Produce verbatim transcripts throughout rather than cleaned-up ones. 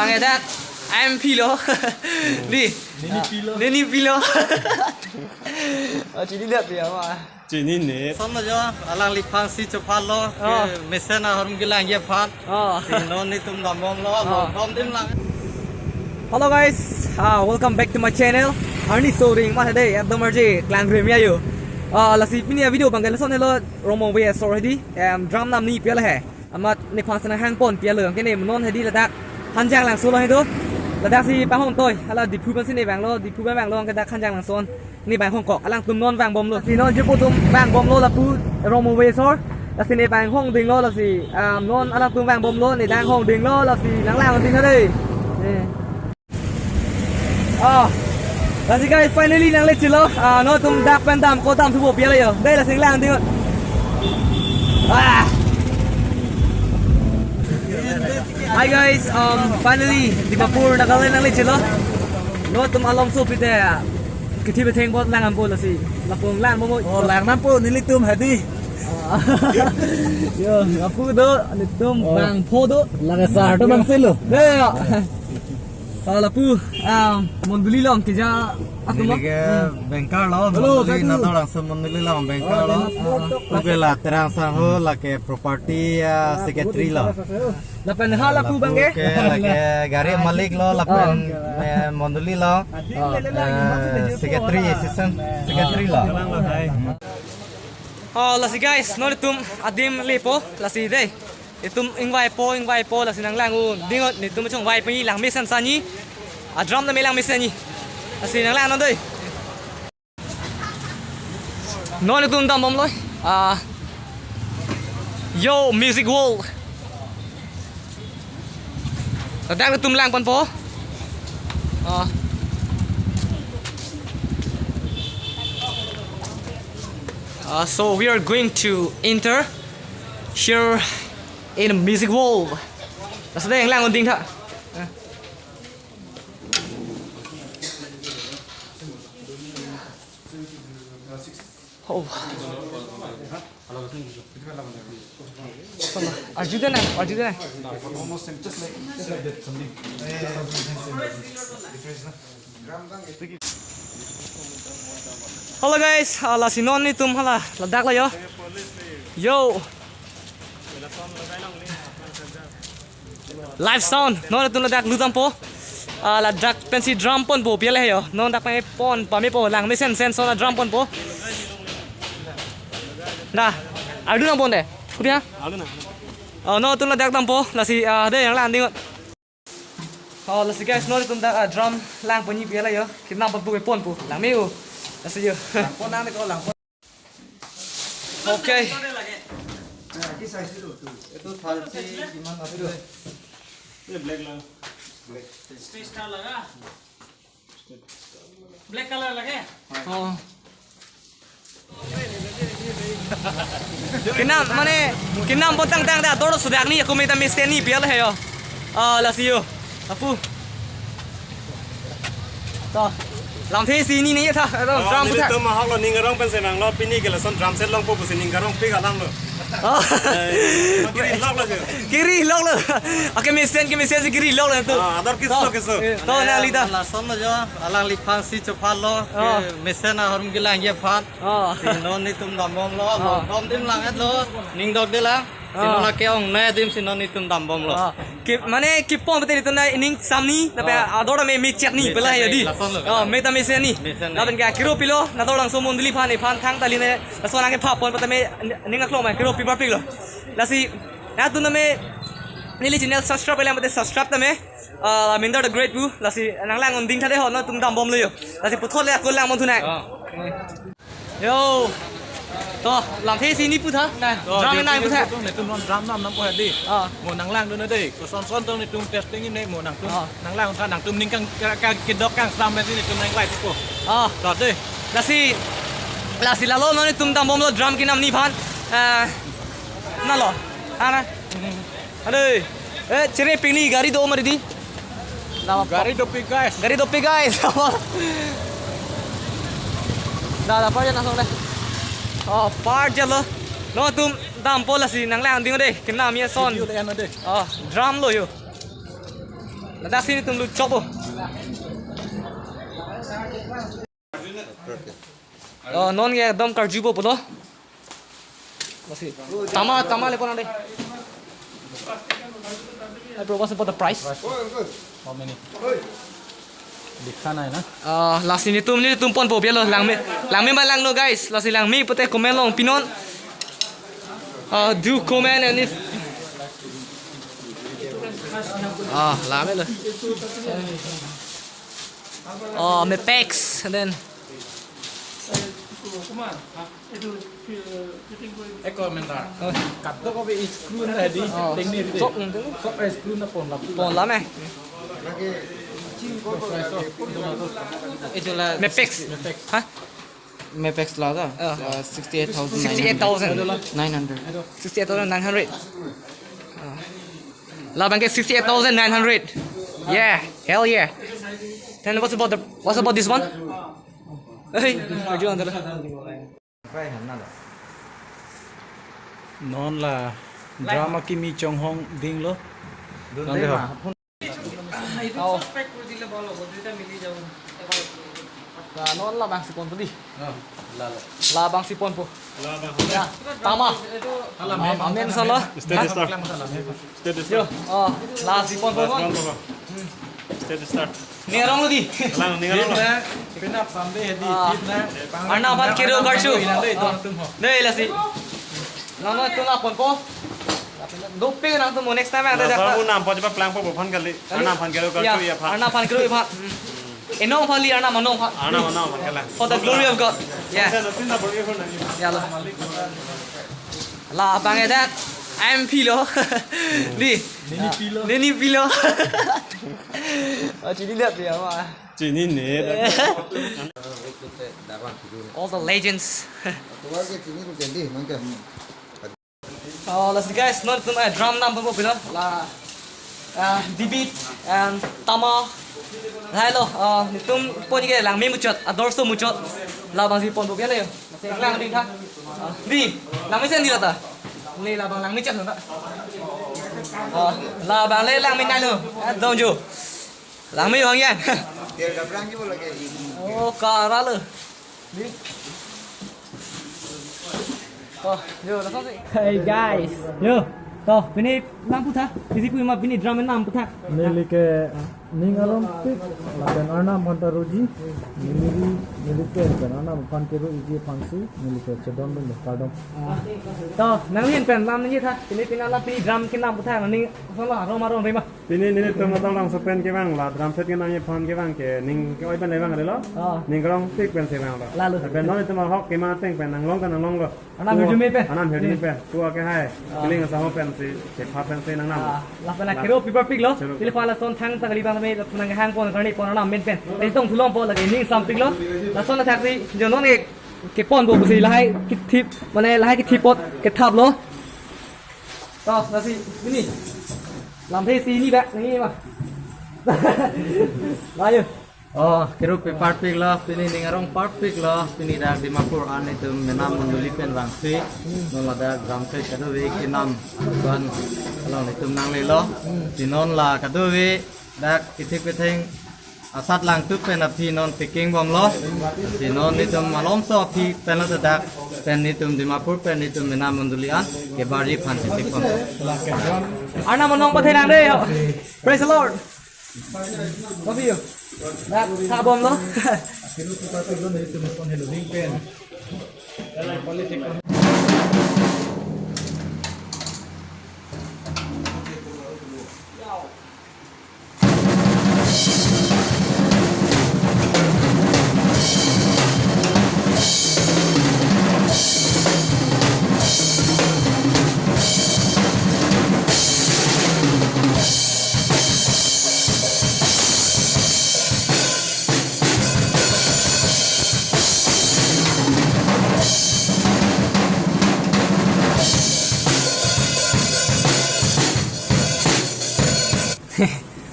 Ang edak M P lo. Di. Nini pilo. Nini pilo. Oh, chini lihat dia, Wak. Chinine. Son lo jo, alangliphansi chophan lo, Oh. ke mesen ahormu kelang aphan. Oh. Si non netum dambomlo, Oh. dambom dim lang. Hello guys, uh, welcome back to my channel. Arni Soring ma hede, ekdom arje klang rem ya yo. Uh, lasi pini a-video abang ke lason helo, Rongmongve asor hedi, em, drum namni pi ala he. Amat nephan si nanghangpon pi alo, ke ne non hedi ladak Hanjanglangso lo hedo. Ladak si pahon toi, hala Diphu pensi ne vanglo, Diphu pen vanglo, ke dak Hanjanglangso. Ne vang hongkok, alangtum non vangbomlo. Si non jirpo atum vangbomlo lapu Rongmongve asor. Lasi ne vang hong dinglo lasi, ah, non alangtum vangbomlo, ne dang hong dinglo lasi nanglang ding dei. Eh. Oh. Lasi guys, finally nanglechetlo. Ah, non atum dak pen dam, ko dam thupo pi ala yo. Dei lasi nanglang ding. Ah. Hi guys, um, finally Dimapur, Nagaland nanglechetlo. Non atum alomso pite, ah, kithi betheng bot lang ampo lasi. Lapung lang mo mo. Oh, lang nampo nelitum hedi. Ah. Yo, apu do, netum Oh. bang pho do. Lang asar do bang selo. Dei. Ah, lapu, ah, mondoli along keja atum lo. Neli ke Hmm. banker lo, Hello, mondoli satu. Nadorlangso mondoli along banker lo. Oh, Oke la, Terang Sangho lake property, ah, secretary lo. Lapen ha lapu abang ke? Oke, lake gari malik lo, lapen, Oh. eh, mondoli lo. Oh. Eh, secretary, assistant secretary lo. Oh, lasi guys, non netum adim lepo, lasi dei. Netum ingvaipo, ingvaipo, lasi nanglang un ding, netum chongvai pini lang mesen sani. A drum na me lang mesen ni. Lasi nanglang non dei. Non netum dambomlo. Ah. Yo, Music World. Ladak netum langponpo. Ah. Uh, so we are going to enter here in Music World. Laso dei nanglang un ding tha. Oh. Arju dei na, arju dei na. Hello guys, ah, lasi non netum hala ladak lo yo. Yo. Live sound, non netum ladak lut dampo. Ah, ladak pensi drum ponpo pi ala he yo. Non dak pen pon pamepo lang mesen sen son a drum ponpo. Da, ardu nangpon dei. Kopi ha? Ardu na. Oh, non netum ladak dampo, lasi, ah, dei nanglang ding. Oh, lasi guys, non netum dak, ah, drum langpon ni pi ala yo. Kinam ponpo ponpo. Lang me yo. Lasi yo. Langpon nang ni ko langpon. Okay. এইটো থাৰ্টি কিমান আছে? Black color lage? Oh. Kinam, mane, kinam potang tang da, toro sudak ni, aku minta mesen ni, pi ala he yo. Ah, lasi yo. Apu. To. Lamthe si ni ni tha. To, Oh, drum neli putha. Tum ahok lo ning arong pensi nanglo pini ke lason drum set longpo pusi ning arong pik alam lo. Oh. Eh, kiri lok lo jo. Kiri lok lo. Ake mesen ke mesen si kiri lok lo tu. Ah, ador kiso To. kiso. Eh, to nang lita. Lason lo jo, alangliphansi chophan lo, Oh. ke mesen ahormu kelang aphan. Oh. Si non netum dambomlo, Oh. dambom dim lang et lo, ning dok dei lang. Si Oh. non ake ong ne dim si non netum dambomlo. Oh. Ke, mane kepon pute netum na ining samni, lapen Oh. ador me mechet ni, Mechet pela ya ni, di. lason lo. Oh, meta mesen ni. Mesen ni. Lapen ke kiro pilo, Nadorlangso mondoli aphan, aphan thang tali ne, lason lang ke phapon pute me ning aklong ma kiro pi parpik lo. Lasi, netum na me, neli channel subscribe lang pute subscribe tame. Ah, Minder the Great pu, lasi nanglang un ding tha dei ho, non netum dambomlo yo. Lasi puthot le ako langpon thu nang. Oh. Yo. To, lamthe si ni putha. Nang, To, drum dei, nang dei, putha. dei, netum non drum nam nampo hedi. Ah. Mo nanglangdun dei. Koson son tong netum testing ne mo nangtum. Ah. Nanglang tha nangtum ning kang ka, ka, kedok kangsam si netum nangvai tuko. Ah. To dei. Lasi, lasi lalo non netum dambomlo drum kinam ni aphan. Ah. Na lo. Ana. Halo. Eh, chere pini gari do mari di. Lama Gari dopik, guys. Gari dopik, guys. Da, da, par jan asong dei. Oh, par jan lo. Non netum dampo lasi nanglang ding dei. Kinam ya son. Video le ano dei. Oh, drum lo yo. Ladak si nelitum lut chokpo. Oh, non ke ekdom karjupo pulo. Lasi. Tama, tama le pon ande. Hey, bro, what's about the price? How many? Likha nai na? Ah, lasi nelitum, nelitum ponpo bialo, langme, langme ma langno, guys. Lasi langme pute comment along pinon. Ah, do comment and if, ah, langme lo. Oh, Mapex, and then Ek comment ta. Oh. Kadokave screw na di, oh, tingni di. Sok nang tu. Sok screw na pon lap. Pon lap eh. Itulah Mapex. Mapex. Hah? Mapex la ta? Oh. Uh, sixty-eight thousand nine hundred. Sixty-eight thousand. Nine hundred. Sixty-eight thousand nine hundred. Ah. Labang ke sixty-eight thousand nine hundred. Yeah, hell yeah. Then what's about the, what's about this one? Hey, lagi lang tara. Non la drum akimi chonghong dinglo. Nang de ho. Oh. La non labang si ponpo di. Oh, la la. Labang si ponpo. Labang. Ya, tama. Amen sala. Stay the star. Stay the star. Yo, oh, la si ponpo. Last one, papa. Stay the star. Ning arong lo di. Lang, ning arong lo. Pinap sambe hedi, ah, tip na. Arnam aphan kero karchu. Ina le, ito na tum ho. Nei, lasi. Lang no tum apon po. Dopik nangtum next time ada. Last dak. Mo nam po chepa plang po phan kali. Kali. Arnam aphan kero karchu ya phan. Arnam aphan kero ya phan. Hmm. Enong aphan li, Arnam anong aphan. Arnam anong aphan kali. For the glory of God. Yeah. Sa no tin na bol ye ho na ni. Ya lo. Labang ke dak M P lo. Di. Nini P lo. Nini P lo. Oh, chini lihat dia, wah. Chini ne. All the legends. Oh, lasi guys, non tum, eh, drum nam pabo pilo. La, ah, Debit and Tama. Hello, ah, nelitum pon ke langme muchot, ador so muchot. Labang si ponpo bialo yo. Lasi lang di tha. Ah, di, langme sen di la ta. Ni labang langme chot ta. Ah, labang le langme nai lo. Eh, dong jo. Langme yo hang yan. Oh, kara lo. Di. Oh, yo, langsung si. Hey guys. Yo. To, pini nam puthak. Isi pu ma pini drum nam puthak. Neli ke ning arongpik, lapen Arnam aphan ta roji. Neli, neli ke pen Arnam aphan kero-iji aphansi, neli ke chedondun de, kardom. Ah. To, nangli pen nam nangji tha. Pini pini la pini drum kenam puthak, nangli solo arong arong rima. Pini nelitum atang langso pen kevang la, drum set kenamji aphan kevang ke, ning ke-oi pen le vang lo. Ah. Ning arongpik pensi vanglo. Lalo. Pen non itum ahok kema ateng pen nanglong ta nanglonglo. Arnam hirjume pen. Arnam hirjume pen. Tua ke hai. Ah. Piling asamo pensi, kepha pensi nangnam. Ah, lapen la kero pipar piklo. Kero. Pili pala son thang ta kali bang me, la thunang hang pon karni pon Arnam amen pen. Isi tong thulong po lake ning sampiklo. Lason athak si, jo non ke, keponpo pusi lahai kethip, mane lahai kethip apot kethaplo. To, lasi, ini. Lamthe si ini bak, ini ma. Ayo. Oh, kero pipar piklo, pini ning arong parpiklo, pini dak Dimapur an itum menam mondoli pen vangsi, non ladak drum set kadokave kenam, ban along itum nanglelo, si non la kadokave dak kethek ketheng asat langtuk pen aphi non packing bomlo, si non itum malomso aphi pen lo dak, pen itum Dimapur pen itum menam mondoli an, kebarji aphan kethek bom. Arnam anong pathelang de, yo. Praise the Lord. Kopi yo? Nak sabom lo?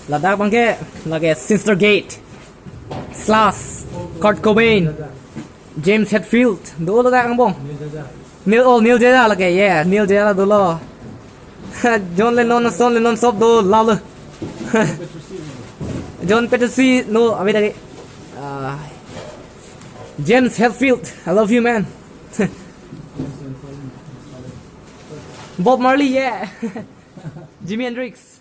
Ladak abang ke lake Sister Gate, Slash, Kurt Cobain, James Hetfield, dolo dak angbong. Neil, oh, Neil Young lake, yeah, Neil Young dolo. John Lennon, John Lennon sob dolo. John Petrucci, no, ave lagi. Uh, James Hetfield, I love you, man. Bob Marley, yeah. Jimi Hendrix.